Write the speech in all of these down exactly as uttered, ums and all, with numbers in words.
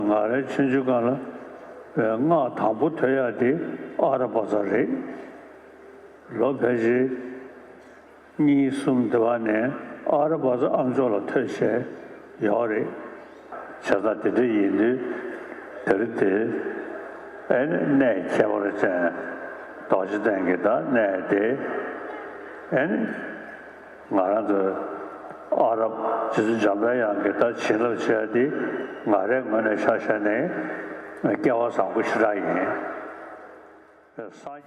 ང་རའི་ཆུང་ཆུང་སྒང་ལ་བའི་སྔགས་དང་པོ་ཐོས་ཡག་དེ་ཨ་ར་པ་ཙ་རེད། ལོ་ཕལ་ཆེར་གཉིས་གསུམ་དེ་བ་ནས་ཨ་ར་པ་ཙ་ཨ་མཆོག་ལ་ཐོས་བྱས་ཡོད་རེད། བྱས་ཙང་དེ་འདྲ་ཡིན་དུས་དེ་རིང་དེ་ཨེ་ནི་གནས་ཁྱད་པར་ཅན་རྡོ་རྗེ་གདན་གྱི་ད་གནས་དེ་ཨེ་ནི། ང་རང་ཚོའི་ཨ་རབ་རྗེ་བཙུན་འཇམ་པའི་དབྱངས་ཀྱི་ད་བྱིན་རླབས་ཆེ་བ་འདི་ང་རའི་ངོས་ནས་ཆ་བཞག་ནས་སྐལ་བ་བཟང་པོ་ཞེ་དྲག་ཡིན།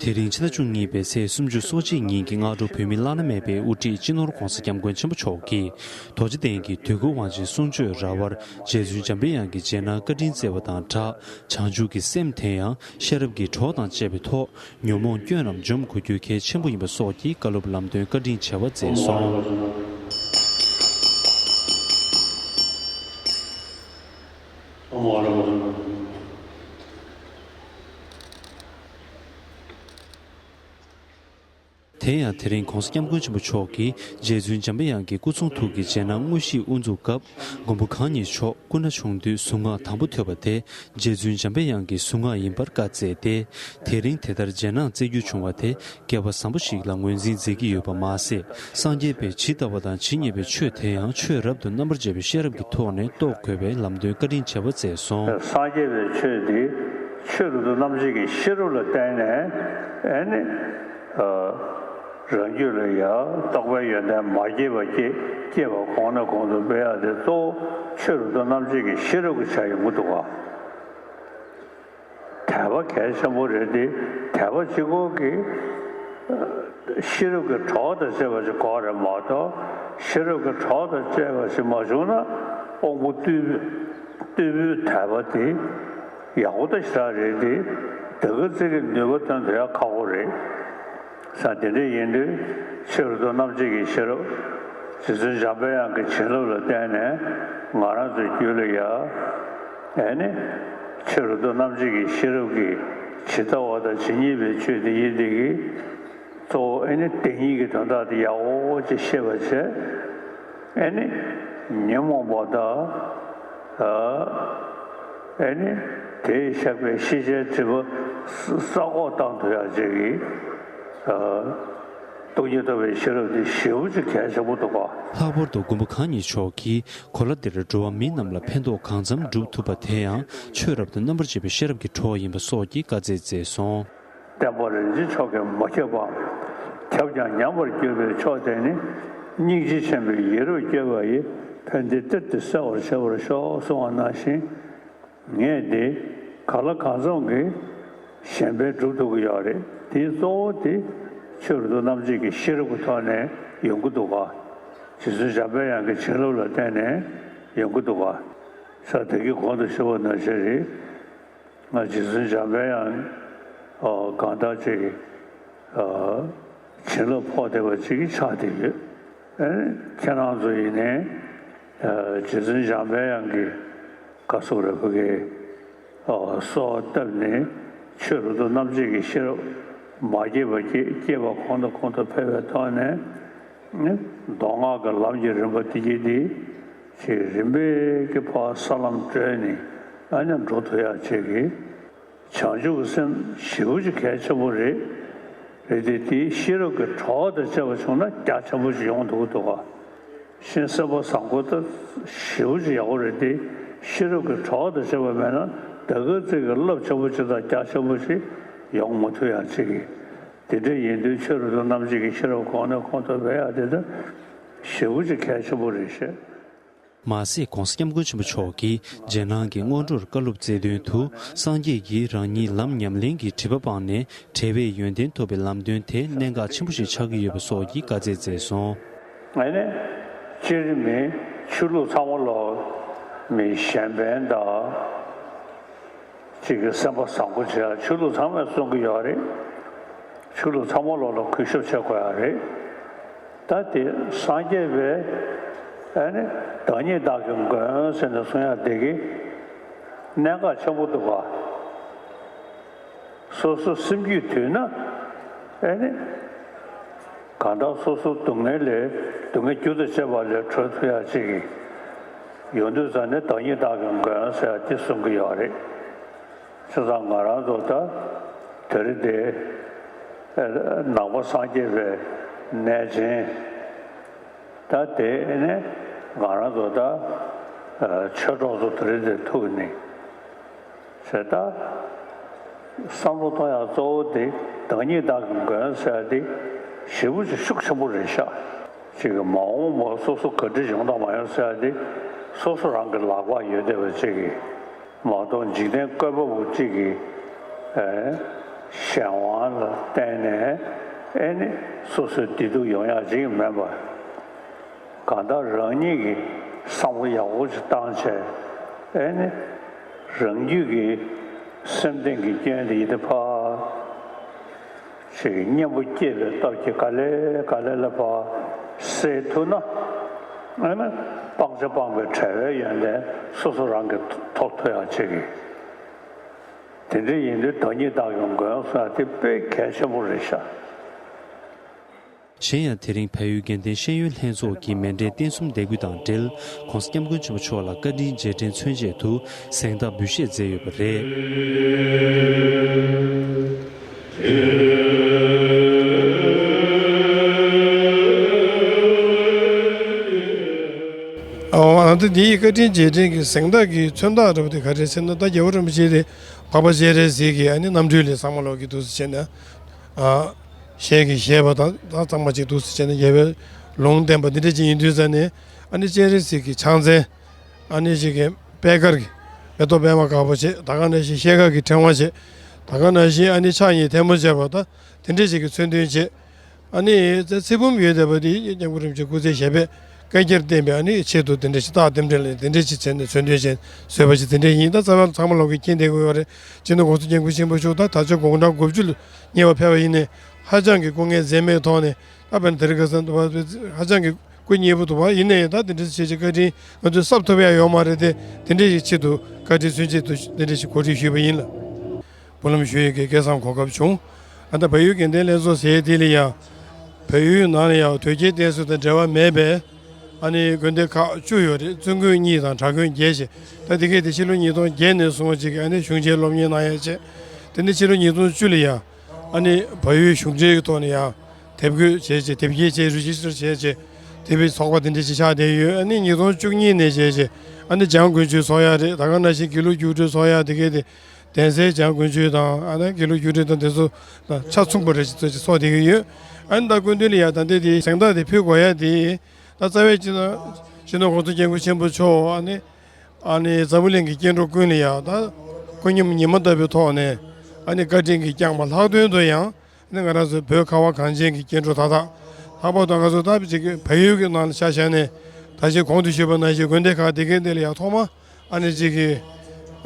དེ་རིང་ཕྱི་ཟླ་བཅུ་གཉིས་པའི་ཚེས་སུམ་ཅུ་སོ་གཅིག་ཉིན་གྱི་སྔ་དྲོ་བོད་མི་བླ་ན་མེད་པའི་དབུ་ཁྲིད་སྤྱི་ནོར་༧གོང་ས་༧སྐྱབས་མགོན་ཆེན་པོ་མཆོག་གིས་རྡོ་རྗེ་གདན་གྱི་དུས་འཁོར་དབང་ཆེན་གསུང་ཆོས་ར་བར་རྗེ་བཙུན་འཇམ་པའི་དབྱངས་ཀྱི་རྗེས་གནང་བཀའ་དྲིན་བསྩལ་བ་དང་སྦྲགས། བྱང་ཆུབ་ཀྱི་སེམས་དེ་ཡང་ཤེས་རབ་ཀྱི་གྲོགས་དང་བཅས་པའི་ཐོག་ཉོན་མོངས་སྐྱོན་རྣམས་འཇོམས་དགོས་རྒྱུ་གལ་ཆེན་པོ་ཡིན་པ་སོགས་ཀྱི་བཀའ་སློབ་ལམ་སྟོན་བཀའ་དྲིན་ཆེ་བ་མཛད་སོང་། དེ་ཡང་དེ་རིང་༧གོང་ས་༧སྐྱབས་མགོན་ཆེན་པོ་མཆོག་གིས་རྗེ་བཙུན་འཇམ་པའི་དབྱངས་ཀྱི་སྐུ་གསུང་ཐུགས་ཀྱི་རྗེས་གནང་དངོས་གཞི་དབུ་འཛུགས་སྐབས། མགོན་པོ་གང་ཉིད་མཆོག་སྐུ་ན་ཆུང་དུས་གཟུངས་སྔགས་དང་པོ་ཐོས་པ་དེ་རྗེ་བཙུན་འཇམ་པའི་དབྱངས་ཀྱི་གཟུངས་སྔགས་ཡིན་པར་བཀའ་སྩལ་ཏེ། དེ་རིང་དེ་ལྟར་རྗེས་གནང་སྩལ་རྒྱུ་བྱུང་བ་དེ་སྐལ་བ་བཟང་པོ་ཞིག་ལ་ངོས་འཛིན་མཛད་ཀྱི་ཡོད་པ་མ་ཟད། སངས་རྒྱས་པས་ཇི་ལྟ་བ་དང་ཇི་སྙེད་པའི་ཆོས་དེ་ཡང་ཆོས་རབ་ཏུ་རྣམ་པར་འབྱེད་པའི་ཤེས་རབ་ཀྱི་ཐོག་ནས་རྟོགས་དགོས་པའི་ལམ་སྟོན་བཀའ་དྲིན་ཆེ་བ་མཛད་སོང་། སངས་རྒྱས་པའི་ཆོས་འདི་ཆོས་རབ་ཏུ་རྣམ་འབྱེད་ཀྱི་ཤེས་རབ་ལ་བརྟེན་ནས་ཨེ་ནི། རང་རྒྱུད་ལ་ཡང་རྟོགས་པའི་ཡོན་ཏན་མ་སྐྱེས་པ་སྐྱེ་སྐྱེས་པ་གོང་ནས་གོང་དུ་སྤེལ་ཡག་དེ་གཙོ་བོ་ཆོས་རབ་ཏུ་རྣམ་འབྱེད་ཀྱི་ཤེས་རབ་ཀྱི་ཆ་ཡོང་གི་འདུག་ག། དད་པ་གལ་ཆེན་པོ་རེད་དེ། དད་པ་གཅིག་པོ་གིས་ཤེས་རབ་ཀྱི་གྲོགས་དང་བཅས་པ་ཞིག་དགོས་རེད་མ་གཏོགས། ཤེས་རབ་ཀྱི་གྲོགས་དང་བཅས་པ་ཞིག་མ་བྱུང་ན་དབང་པོ་རྟུལ་པོའི་དད་པ་དེ་ཡག་པོ་ད་ཞེ་དྲག་རེད་དེ། དེ་ག་ཙིག་གི་ནུས་པ་ཐོན་ཐུབ་ཡག་ཁག་པོ་རེད། ས་དེ་འདྲ་ཡིན་དུས་ཆོས་རབ་ཏུ་རྣམ་འབྱེད་ཀྱི་ཤེས་རབ། རྗེ་བཙུན་འཇམ་པའི་དབྱངས་ཀྱི་བྱིན་རླབས་ལ་བརྟེན་ནས་ང་རང་ཚོའི་རྒྱུད་ལ་ཡ། ཨེ་ནི། ཆོས་རབ་ཏུ་རྣམ་འབྱེད་ཀྱི་ཤེས་རབ་ཀྱིས་ཇི་ལྟ་བ་དང་ཇི་སྙེད་པའི་ཆོས་དེ་ཡིན་དེ་གིས། གཙོ་བོ་ཨེ་ནི་དེ་ཉིད་ཀྱི་དོན་དག་དེ་ཡག་པོ་ཅིག་ཤེས་པར་བྱས། ཨེ་ནི། ཉོན་མོངས་པ་དང་། ཨེ་ནི། དེས་བཞག་པའི་ཤེས་བྱའི་སྒྲིབ་པ་ས་ས་འགོག་བཏང་ཐུབ་ཡག་ཅིག་གི། སྟོང་ཉིད་རྟོགས་པའི་ཤེས་རབ་འདི་ཞེ་པོ་ཅིག་གལ་ཆེན་པོ་འདུག་ག། ལྷག་པར་དུ་མགོན་པོ་གང་ཉིད་མཆོག་གིས་གོ་ལ་འདིར་འགྲོ་བ་མི་རྣམས་ལ་ཕན་ཐོགས་གང་འཚམ་སྒྲུབ་ཐུབ་པ་དེ་ཡང་ཆོས་རབ་ཏུ་རྣམ་པར་འབྱེད་པའི་ཤེས་རབ་ཀྱི་གྲོགས་ཡིན་པ་སོགས་ཀྱི་བཀའ་སྩལ་མཛད་སོང་། བསྟན་པ་རིན་ཆེན་མཆོག་གིས་མ་ཁྱབ་པ། ཁྱབ་ཀྱང་ཉམས་པར་གྱུར་པའི་མཆོག་དེ་ནི། སྙིང་རྗེ་ཆེན་པོའི་ཡིད་རབ་བསྐྱོད་པ་ཡིས། ཕན་བདེ་གཏེར་དུ་གསལ་བར་བྱེད་པར་ཤོག་གསུངས་པ་ནང་བཞིན། ངས་འདི་ག་ལ་གང་འཚམ་གྱིས་གཞན་ཕན་སྒྲུབ་ཐུབ་ཀྱི་ཡོད་རེད། དེའི་གཙོ་བོ་དེ་ཆོས་རབ་ཏུ་རྣམ་འབྱེད་ཀྱི་ཤེས་རབ་ཀྱི་ཐོག་ནས་ཡོང་གི་འདུག་ག། རྗེ་བཙུན་འཇམ་པའི་དབྱངས་ཀྱི་བྱིན་རླབས་ལ་བརྟེན་ནས་ཡོང་གི་འདུག་ག། ས་དེ་གི་གོང་དུ་ཞུས་པ་ནང་བཞིན་རེད། ང་རྗེ་བཙུན་འཇམ་པའི་དབྱངས་གང་དག་ཅིག་གི་བྱིན་རླབས་ཕོག་བསྡད་པ་ཅིག་གི་ཆགས་བསྡད་ཡོད། ཨེ་ཁྱེད་རང་ཚོ་ཡིན་ནའི་རྗེ་བཙུན་འཇམ་པའི་དབྱངས་ཀྱི་བཀའ་སོགས་རེ་ཕུ་གེ་གསོལ་བ་བཏབ་ནས་ཆོས་རབ་ཏུ་རྣམ་འབྱེད་ཀྱི་ཤེས་རབ་མ་སྐྱེས་པ་སྐྱེས། སྐྱེས་པ་གོང་དུ་གོང་དུ་འཕེལ་བའི་ཐོག་ནས། མདོ་སྔགས་ཀྱི་ལམ་གྱི་རིམ་པ་དེ་གྱིས་དེ་ཅིག་རིམ་པས་ཀྱི་ཕར་ས་ལམ་བགྲོད་ནས་ཨ་ནི་འགྲོ་ཐུབ་ཡག་ཅིག་གི་བྱང་ཆུབ་ཀྱི་སེམས་ཞེ་པོ་ཅིག་གལ་ཆེན་པོ་རེད། རེད་དེ་དེའི་ཤེས་རབ་ཀྱི་གྲོགས་དང་བཅས་པ་བྱུང་ན་རྒྱ་ཆེན་པོ་ཅིག་ཡོང་ཐུབ་ཀྱི་འདུག་ག། གཞན་སེམས་པ་བཟང་པོ་ད་ཞེ་པོ་ཅིག་ཡག་པོ་རེད་དེ། ཤེས་རབ་ཀྱི་གྲོགས་དང་བཅས་པ་མེད་ན་ད་ག་ཙིག་གི་རླབས་ཆེན་པོ་ཅིག་དང་རྒྱ་ཆེན་པོ་ཅིག་ཡོང་མ་ཐུབ་ཡག་ཅིག་གི། དེ་འདྲ་ཡིན་དུས་ཆོས་རབ་ཏུ་རྣམ་འབྱེད་ཀྱི་ཤེས་རབ་གོང་ནས་གོང་དུ་འཕེལ་ཡག་དེ་ད་ཞེ་པོ་ཅིག་གལ་ཆེན་པོ་རེད་ཤག། མ་ཟད་༧གོང་ས་༧སྐྱབས་མགོན་ཆེན་པོ་མཆོག་གིས་རྗེས་གནང་གི་སྔོན་འགྲོར་བཀའ་སློབ་སྩལ་དོན་དུ། སངས་རྒྱས་ཀྱིས་རང་ཉིད་ལམ་ཉམས་ལེན་གྱི་སྒྲིབ་པ་སྤངས་ནས་བྲལ་བའི་ཡོན་ཏན་ཐོབ་པའི་ལམ་སྟོན་དེ་གནད་འགག་ཆེན་པོ་ཞིག་ཆགས་ཀྱི་ཡོད་པ་སོགས་ཀྱི་བཀའ་སྩལ་མཛད་སོང་། ཨ་ནི། སྤྱིར་མི་ཆོས་ལུགས་ཚང་མ་ལ་མི་གཞན་ཕན་དང་། གཅིག་གི་སེམས་པ་བཟང་པོ་བྱེད་ཡག་ཆོས་ལུགས་ཚང་མས་གསུང་གི་ཡོད་རེད། ཆོས་ལུགས་ཚང་མ་ལོག་ལ་གུས་ཞབས་བྱེད་དགོས་ཡག་རེད། ད་དེ་སངས་རྒྱས་པའི་ཨ་ནི་བདག་ཉིད་བདག་གི་མགོན་ཟེར་ནས་གསུང་ཡག་དེ་གི་གནད་འགག་ཆེན་པོ་འདུག་ག། སོ་སོ་སེམས་རྒྱུད་དུལ་ན་ཨེ་ནི། གང་ལྟར་སོ་སོ་སྡུག་བསྔལ་ལས་སྡུག་བསྔལ་རྒྱུ་དང་བཅས་པ་ལས་གྲོལ་ཐུབ་ཡག་ཅིག་གི་ ཡོང་དུས་ཙང་ནས་བདག་ཉིད་བདག་གི་མགོན་ཟེར་ཏེ་གསུང་གི་ཡོད་རེད། བྱས་ཙང་ང་རང་ཚོ་ད་དེ་རིང་འདི་ནང་པ་སངས་རྒྱས་པའི་གནས་ཆེན་ད་དེ་ནས་ང་རང་ཚོ་ད་ཆོས་གྲོགས་ཚོ་དེ་རིང་འདིར་ཐུག་ནས། ཟེར་ད། བསམ་བློ་གཏོང་ཡག་གཙོ་བོ་དེ་བདག་ཉིད་བདག་གི་མགོན་ཟེར་ཡག་དེ་ཞེ་པོ་ཅིག་ཤུགས་ཆེན་པོ་རེད་ཤག་ཅིག་གི་མ་འོངས་པ་སོ་སོ་ག་འདྲ་ཡོང་དང་མ་ཡོང་ཟེར་ཡག་དེ་སོ་སོ་རང་གི་ལག་པར་ཡོད་བསྡད་པ་ཅིག་གི་མ་གཏོགས་འཇིག་རྟེན་བཀོད་པ་པོ་ཅིག་གི་ཨེ་གཞན་དབང་ལ་བརྟེན་ནས་ཨེ་ནི་སོ་སོའི་བདེ་སྡུག་ཡོང་ཡག་ཅིག་མིན་པར། གང་ལྟར་རང་ཉིད་ཀྱིས་བསམ་བློ་ཡག་པོ་ཞིག་བཏང་བྱས། ཨེ་ནི། རང་རྒྱུད་ཀྱི་སེམས་གཏིང་གི་སྐྱོན་དེ་ཡིན་ཏེ་ཕར། ཞིག་གཉེན་པོ་སྐྱེས་པའི་སྟོབས་ཀྱིས་ག་ལེ་ག་ལེ་ལ་ཕར་སེལ་ཐུབ་ན། ཨེ་ནི། སྤང་བྱ་སྤངས་པའི་བྲལ་བའི་ཡོན་ཏན་སོ་སོ་རང་གིས་ཐོབ་ཐུབ་ཡག་ཅིག་གི། དེ་འདྲ་ཡིན་དུས་བདག་ཉིད་བདག་གི་མགོན་ཟེར་དེ་དཔེ་གལ་ཆེན་པོ་རེད་ཤག་གཞན་ཡང་དེ་རིང་བལ་ཡུལ་དགེ་ལྡན་ཤེས་ཡོན་ལྷན་ཚོགས་ཀྱི་མཎྜལ་རྟེན་གསུམ་འདེགས་འབུལ་དང་འབྲེལ་༸གོང་ས་༸སྐྱབས་མགོན་ཆེན་པོ་མཆོག་ལ་བཀའ་དྲིན་རྗེས་དྲན་མཚོན་ཆེད་དུ་གཟེངས་རྟགས་འབུལ་བཞེས་མཛད་ཡོད་པ་རེད། ཨོ་ཨ་ད་འདིའི་བཀའ་དྲིན་རྗེས་དྲན་གྱི་གཟེངས་རྟགས་ཀྱི་མཚོན་རྟགས་འདྲ་པོ་དེ་ག་རེ་ཟེར་ན། ད་རྒྱལ་བ་རིན་པོ་ཆེ་དེ་འཕགས་པ་སྤྱན་རས་གཟིགས་ཀྱི་ཨ་ནི་རྣམ་སྤྲུལ་ལས་ཚང་མ་ལོག་གི་འདུག་ཟེར་བྱས་ན། ཨ། ཞལ་གྱིས་བཞེས་པ་དང་ད་གཙང་མ་ཅིག་འདུག་ཟེར་བྱས་ན། རྒྱལ་བའི་ལུང་བསྟན་པ་འདི་འདྲ་ཅིག་ཡིན་དུས་ཙང་ནས། ཨ་ནི་སྤྱན་རས་གཟིགས་ཀྱི་ཕྱག་མཚན། ཨ་ནི་ཅིག་གི་པད་དཀར་གྱི་མེ་ཏོག་པད་མ་དཀར་པོ་བྱས། ད་ག་ནང་བཞིན་ཤེལ་དཀར་གྱི་ཕྲེང་བ་བྱས། ད་ག་ནང་བཞིན་ཨ་ནི་ཕྱག་གཉིས་ཐལ་མོ་སྦྱར་བ་དང་དེ་འདྲ་ཅིག་གི་མཚོན་དོན་བྱས། ཨ་ནི་ཚེ་ཚེ་བུམ་ཡོད་བསྡད་པ་འདི་སྐྱབས་མགོན་རིན་པོ་ཆེ་སྐུ་ཚེ་ཞབས་པད་བསྐལ་བརྒྱར་བརྟན་པའི་ཨ་ནི་ཆེད་དུ་དེ་འདྲ་ཞིག་རྟགས་རྟེན་འབྲེལ་ལས་དེ་འདྲ་ཞིག་བྱས་ནས་མཚོན་དོན་ཅན་བཟོས་པ་ཞིག་དེ་འདྲ་ཡིན། ད་རྩ་བ་ཚང་མ་ལོག་གིས་མཁྱེན་བསྡད་ཀྱི་ཡོད་རེད། སྤྱི་ནོར་༸གོང་ས་༸སྐྱབས་མགོན་ཆེན་པོ་མཆོག་ད་ད་ཆ་དགུང་གྲངས་དགུ་བཅུ་ལ་ཉེ་བར་ཕེབས་པ་ཡིན་ནའི་ཧ་ཅང་གི་སྐུ་ངལ་འཛེམས་མེད་ཐོག་ནས། ད་དཔེར་ན་དེ་རིང་ཁ་སང་ཧ་ཅང་གི་སྐུ་མཉེལ་པོ་འདུག་པ། ཡིན་ནའི་ད་དེ་འདྲ་བྱས་བྱས་བཀའ་དྲིན་ང་ཚོས་གསབ་ཐུབ་ཡ་ཡོད་མ་རེད་དེ། དེ་འདྲ་ཞིག་ཆེད་དུ་བཀའ་དྲིན་མཚོན་ཆེད་དུ་དེ་འདྲ་ཞིག་གོ་སྒྲིག་ཞུས་པ་ཡིན་ལ། སྨོན་ལམ་ཞུ་ཡས་ཀྱི་སྐལ་བཟང་གོ་སྐབས་བྱུང་། ཨ་ད་བལ་ཡུལ་དགེ་ལྡན་ལྷན་ཚོགས་ཟེར་དེ་ལ་ཡང་། བལ་ཡུལ་ནང་ལ་ཡང་དོལ་རྒྱལ་བསྟེན་གསོལ་དང་འབྲེལ་བ་མེད་པའི་ཨ་ནི་དགོན་སྡེ་ཁག་བཅུ་ཡོད་རེད། བཙུན་དགོན་གཉིས་དང་གྲྭ་དགོན་བརྒྱད་བྱས། ད་དེ་གས་དེ་ཕྱི་ལོ་ཉིས་སྟོང་བརྒྱད་ནས་བཟུང་ཅིག་ཨ་ནི་གཞུང་ཆེན་སློབ་གཉེར་གནང་ཡ་བྱས། དེ་ནས་ཕྱི་ལོ་ཉིས་སྟོང་བཅུ་ལ་ཡང་ཨ་ནི་བལ་ཡུལ་གཞུང་འབྲེལ་གྱི་ཐོག་ནས་ཡང་དེབ་འགོད་བྱས་བྱས། དེབ་སྐྱེལ་བྱས། རི་ཇི་སི་ཊར་བྱས་བྱས། དེ་བས་ཚོགས་པ་དེ་འདྲ་ཞིག་ཆགས་བསྡད་ཡོད། ཨ་ནི་ཉིས་སྟོང་བཅུ་གཉིས་ནས་བྱས་བྱས་ཨ་ནི་འཇང་དགུན་ཆོས་ཚོགས་ཡ་རེད། ད་ག་ནང་བཞིན་དགེ་ལུགས་རྒྱུགས་སྤྲོད་ཚོགས་ཡ་དེ་གས་དེ། གདན་སའི་འཇང་དགུན་ཆོས་དང་ཨ་ནི་དགེ་ལུགས་རྒྱུགས་སྤྲོད་དང་དེ་ཚོ་དང་ཆ་མཚུངས་པ་རེ་ཞིག་ཚོ་ཞིག་ཚོགས་བསྡད་ཀྱི་ཡོད། ཨ་ནི་ད་སྐུ་མདུན་ལ་ཡ་ད་ལྟའི་དེ་གཟེངས་རྟགས་དེ་ཕུལ་དགོས་ཡ་དེ། ད་རྩ་བའི་སྤྱི་ནོར་སྤྱི་ནོར་༸གོང་ས་༸སྐྱབས་མགོན་ཆེན་པོ་མཆོག་ཨ་ནི་ཨ་ནི་འཛམ་བུ་གླིང་གི་སྐྱེ་འགྲོ་ཀུན་ལ་ཡ་ད་སྐུ་ཉིད་ཉི་མ་ལྟ་བུའི་ཐོག་ནས་ཨ་ནི་བཀའ་དྲིན་གྱིས་བསྐྱངས་པ་ལྷག་དོན་དུ་ཡང་། ནི་ང་རང་ཚོའི་བོད་ཁ་བ་གངས་ཅན་གྱི་སྐྱེ་འགྲོ་ད་དག་ལྷག་པར་དུ་ང་ཚོ་ད་ཅིག་བལ་ཡུལ་གྱི་ནང་ལ་ཆ་བཞག་ནས། ད་ཅིག་གོང་དུ་ཞུས་པ་ནང་བཞིན་དགོན་སྡེ་ཁག་དེ་གའི་སྡེ་ལ་ཡང་ཐོག་མ་ཨ་ནི་ཅིག་གི་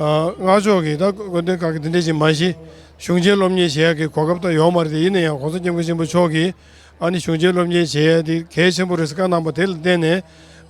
ཨ་སྔགས་ཕྱོགས་ཀྱི་ད་དགོན་སྡེ་ཁག་གི་དེ་འདྲ་ཞིག་མ་གཞི་གཞུང་ཆེན་སློབ་གཉེར་བྱེད་ཡག་གི་གོ་སྐབས་ད་ཡོད་མ་རེད་དེ། ཡིན་ན་ཡང་༸གོང་ས་༸སྐྱབས་མགོན་ཆེན་པོ་མཆོག་གིས་ཨ་ནི་གཞུང་ཆེན་སློབ་གཉེར་བྱེད་ཡག་དེ་གལ་ཆེན་པོ་རེད་ཟེར་བཀའ་གནང་པ་དེ་ལ་བརྟེན་ནས།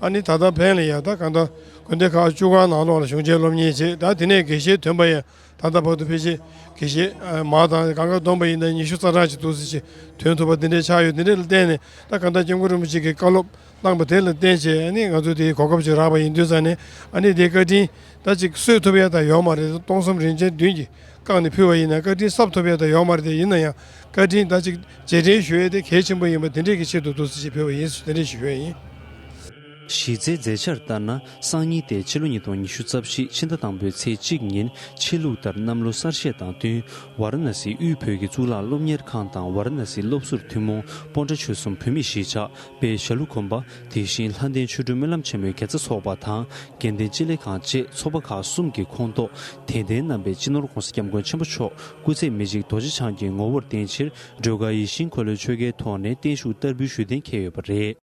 ཨ་ནི་ད་ལྟ་ཕན་ལ་ཡ་ད་གང་ལྟར་དགོན་སྡེ་ཁག་བཅུ་གང་ནང་ལོགས་ལ་གཞུང་ཆེན་སློབ་གཉེར་བྱེད། ད་དེ་ནས་དགེ་བཤེས་ཐོན་པ་ཡང་། ད་ལྟ་བར་དུ་ཕལ་ཆེར་དགེ་བཤེས་མ་དང་གང་ག་བསྡོམས་པ་ཡིན་ན་ཉི་ཤུ་རྩ་གྲངས་ཅིག་འདུག་ཟེར་ཅིག་ཐོན་ཐུབ་པ་འདི་འདྲས་ཆགས་ཡོད། འདི་འདྲས་ལ་བརྟེན་ནས་ད་གང་ལྟར་སྐྱབས་མགོན་རིན་པོ་ཆེ་གིས་བཀའ་སློབ་གནང་པ་དེ་ལ་བརྟེན་བྱས་ཨ་ནི་ང་ཚོ་དེའི་གོ་སྐབས་ཅིག་རག་པ་ཡིན་དུས་ཙང་ནས། ཨ་ནི་དེའི་བཀའ་དྲིན་ད་ཅིག་གསོས་ཐུབ་ཡ་ད་ཡོད་མ་རེད། སྟོང་གསུམ་རིན་ཆེན་བདུན་གྱིས་བཀང་ནས་ཕུལ་བ་ཡིན་ན་བཀའ་དྲིན་གསབ་ཐུབ་ཡ་ད་ཡོད་མ་རེད་དེ། ཡིན་ན་ཡང་བཀའ་དྲིན་ད་ཅིག་རྗེས་དྲན་ཞུ་ཡ་དེ་གལ་ཆེན་པོ་ཡིན་པ་དེ་འདྲས་ཀྱི་ཆེད་དུ་འདུག་ཟེར་ཅིག་ཕུལ་བ་ཡིན་ཟེར་དེ་འདྲས་ཞིག་ཞུ་ཡ་ཡིན། གཞི་རྩའི་མཛད་འཆར་ལྟར་ན། སང་ཉིན་ཏེ་ཕྱི་ལོ་ཉིས་སྟོང་ཉི་ཤུ་རྩ་བཞི་ཕྱི་ཟླ་དང་པོའི་ཚེས་གཅིག་ཉིན་ཆོས་ལུགས་ལྟར་གནམ་ལོ་གསར་བཞད་དང་བསྟུན། ཝཱ་ར་ཎ་སིའི་དབུས་བོད་ཀྱི་གཙུག་ལག་སློབ་གཉེར་ཁང་དང་ཝཱ་ར་ཎ་སིའི་སློབ་ཟུར་ཐུན་མོང་སྤོན་ཊ་ཆོལ་གསུམ་བོད་མིའི་གཞིས་ཆགས་དཔལ་ཞྭ་ལུ་དགོན་པ། དེ་བཞིན་ལྷ་ལྡན་ཆོ་འཕྲུལ་སྨོན་ལམ་ཆེན་མོའི་དགེ་རྩ་ཚོགས་པ་དང་དགེ་ལྡན་སྤྱི་ལེ་ཁང་བཅས་ཚོགས་པ་ཁག་གསུམ་གྱི་ཁོངས་གཏོགས་དད་ལྡན་རྣམ་པས་སྤྱི་ནོར་༸གོང་ས་༸སྐྱབས་མགོན་ཆེན་པོ་མཆོག་སྐུ་ཚེ་མི་འཇིག་རྡོ་རྗེ་འཆང་གི་ངོ་བོར་བརྟེན་ཕྱིར་སྒྲོལ་དཀར་ཡིད་བཞིན་འཁོར་ལོའི་ཆོ་གའི་ཐོག་ནས་བརྟན་བཞུགས་བསྟར་འབུལ་ཞུ་གཏན་འཁེལ་ཡོད་པ་རེད།